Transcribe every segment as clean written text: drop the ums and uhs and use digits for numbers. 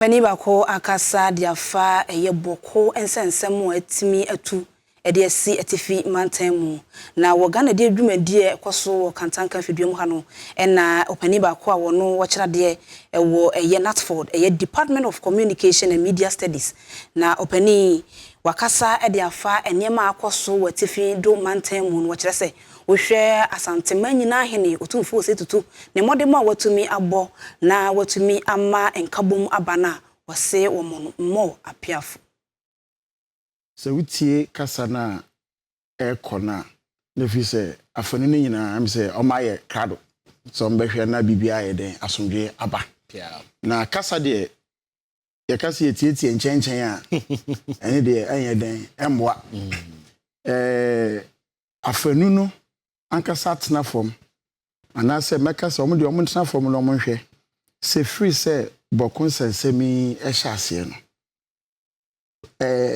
Panin baako akasa de afa ɛyɛ Bawku nsɛnsɛm a atumi atu de asi Atifi Mantam mu. Na wɔ Ghana deɛ dwumadie a ɛkɔ so wɔ Kantanka mfidua mu ha no, ɛna ɔpanin baako a wɔno wɔkyerɛ adeɛ ɛwɔ ɛyɛ Natford, ɛyɛ Department of Communication and Media Studies. Na ɔpanin wakasa de afa nneɛma a akɔ so wɔ Atifi do mantam mu no, wɔkyerɛ sɛ wohwɛ Asanteman nyinaa hene Otumfoɔ Osei Tutu ne mmɔdemmɔ a watumi abɔ na watumi ama nkabom aba no a, wɔse wɔn no mmɔ apiafo. Sɛ wotie kasa no a ɛrekɔ no a, na ɛfiri sɛ afanu no nyinaa sɛ ɔma ayɛ krado sɛ ɔmbɛhwɛ na biribiara ayɛ dɛn, asomdwe aba. Na kasa deɛ, yɛka sɛ yɛtietie nkyɛnkyɛn a, ɛne deɛ ɛnyɛ dɛn, ɛmmoa. Afanu no ankasa tena fam anaasɛ mɛka sɛ ɔmo deɛ, ɔmo ntena fam na ɔmo nhwɛ sɛ firi sɛ Bawku nsɛnsɛm yi ɛhyɛ aseɛ no,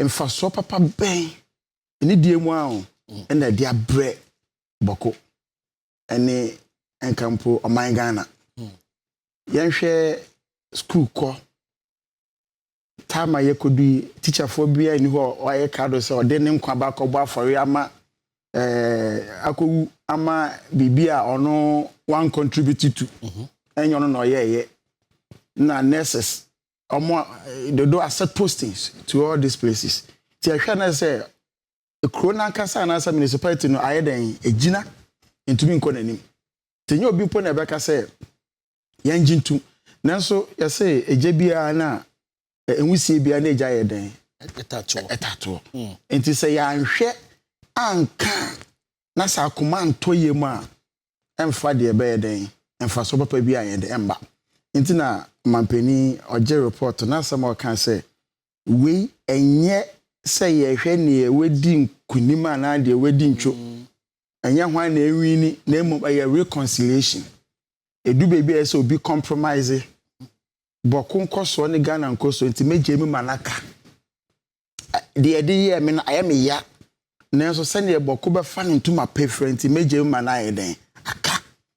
mfasoɔ papa bɛn ne die mu a o ɛna ɛde abrɛ Bawku ɛne nka mpo ɔman Ghana. Yɛnhwɛ school kɔ time a yɛkɔdu yi, tikyafoɔ biara nni hɔ a ɔayɛ krado sɛ ɔde ne nkwa ba akɔbɔ afɔre ama akɔwu ama biribi a ɔno one contribute to, ɛnyɛ ɔno na ɔyɛɛyɛ. Na nurses ɔmo they do accept postings to all these places. Ti ɛhwɛ na sɛ kuro n'ankasa anaasɛ municipality no ayɛ dɛn, egyina ntumi nkɔ n'anim. Te nye obi mpo na ɛbɛka sɛ yɛn gye ntum, nanso yɛsɛ egya biara na nwusie biara na egya yɛ dɛn, ɛtatoɔ. Nti sɛ yɛanhwɛ anka na sɛ akoma antɔ yie mu a, ɛmfa deɛ ɛbɛyɛ dɛn, mfasoɔ papa bi ayɛ dɛn ɛmba. Nti na mampanin ɔgye report na asɛm a ɔka sɛ wei ɛnyɛ sɛ yɛhwɛ neɛ wadi nkunim anaa deɛ wadi ntwo, ɛnyɛ hwan na ewini, na mmom ɛyɛ reconciliation. Edu beebi a ɛsɛ sɛ obi compromise Bawku nkɔsoɔ ne Ghana nkɔsoɔ, nti megye mu ma n'aka deɛ yɛde yɛɛ me no ayɛ me ya, nanso sɛdeɛ Bawku bɛfa ne ntoma pɛfrɛ nti megye mu ma n'ayɛ dɛn.